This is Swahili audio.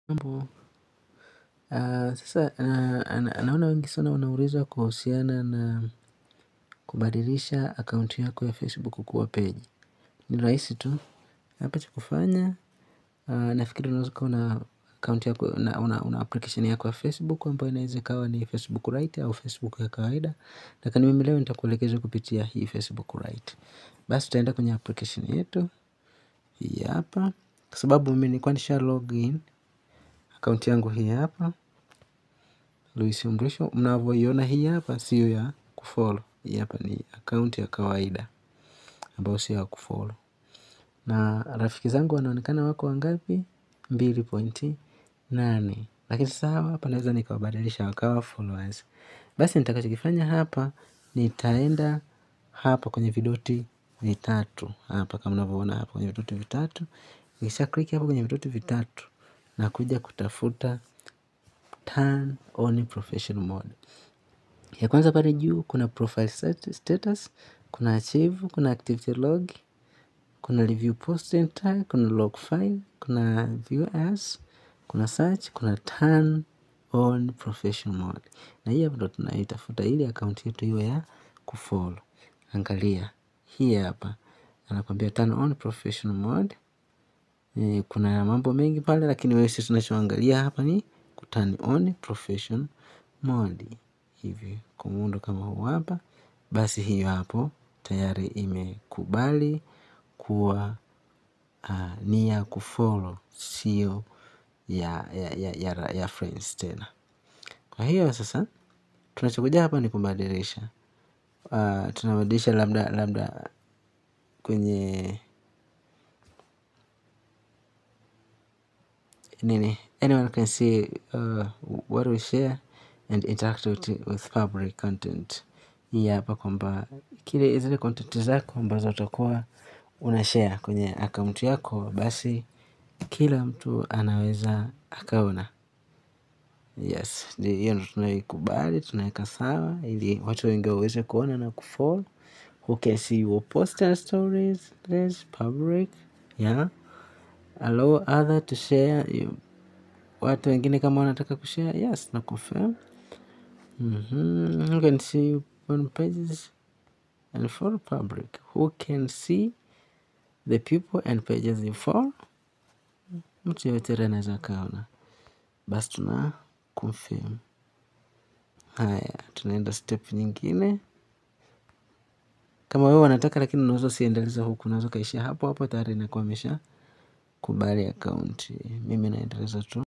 Mambo. Sasa naona wengi sana wanauliza kuhusiana na kubadilisha akaunti yako ya Facebook kuwa page. Ni rahisi tu. Hapa cha kufanya, nafikiri unaweza kuwa na akaunti yako na una application yako ya Facebook ambayo inaweza ikawa ni Facebook Lite au Facebook ya kawaida. Lakini mimi leo nitakuelekeza kupitia hii Facebook Lite. Basi tutaenda kwenye application yetu hii hapa. Kwa sababu mimi nilikuwa nisha login akaunti yangu hii hapa, Luis Mrisho. Mnavyoiona hii hapa sio ya kufollow. Hii hapa ni akaunti ya kawaida ambayo sio ya kufollow. Na rafiki zangu wanaonekana wako wangapi? 2.8. Lakini sasa hapa naweza nikawabadilisha wakawa followers. Basi nitakachokifanya hapa, nitaenda hapa kwenye vidoti vitatu. Hapa kama mnavyoona hapa kwenye vidoti vitatu. Nikisha click hapo kwenye vidoti vitatu na kuja kutafuta turn on professional mode. Ya kwanza pale juu kuna profile status, kuna archive, kuna activity log, kuna review post and tag, kuna log file, kuna view as, kuna search, kuna turn on professional mode. Na hii hapa ndo tunaitafuta ili account yetu iwe ya kufollow. Angalia hii hapa anakuambia turn on professional mode. Kuna mambo mengi pale, lakini wewe sisi tunachoangalia hapa ni ku turn on professional mode. Hivi kwa muundo kama huu hapa, basi hiyo hapo tayari imekubali kuwa ni ya kufollow, sio ya friends tena. Kwa hiyo sasa tunachokuja hapa ni kubadilisha. Tunabadilisha labda kwenye nini, anyone can see what we share and interact with public content. Hii hapa kwamba zile content zako ambazo utakuwa una share kwenye account yako, basi kila mtu anaweza akaona. Yes, hiyo ndo tunaikubali, tunaweka sawa ili watu wengi waweze kuona na kufollow. Who can see your post and stories, this public, yeah. Allow other to share, you, watu wengine kama wanataka kushare, yes, na confirm. You can see on pages and for public. Who can see the people and pages you follow? Mtu yeyote anaweza kaona. Basi tuna confirm. Haya, tunaenda step nyingine. Kama wewe unataka, lakini unaweza usiendeleze huku, unaweza kaishia hapo hapo, tayari inakuwa imesha kubali account. Mimi naendeleza tu.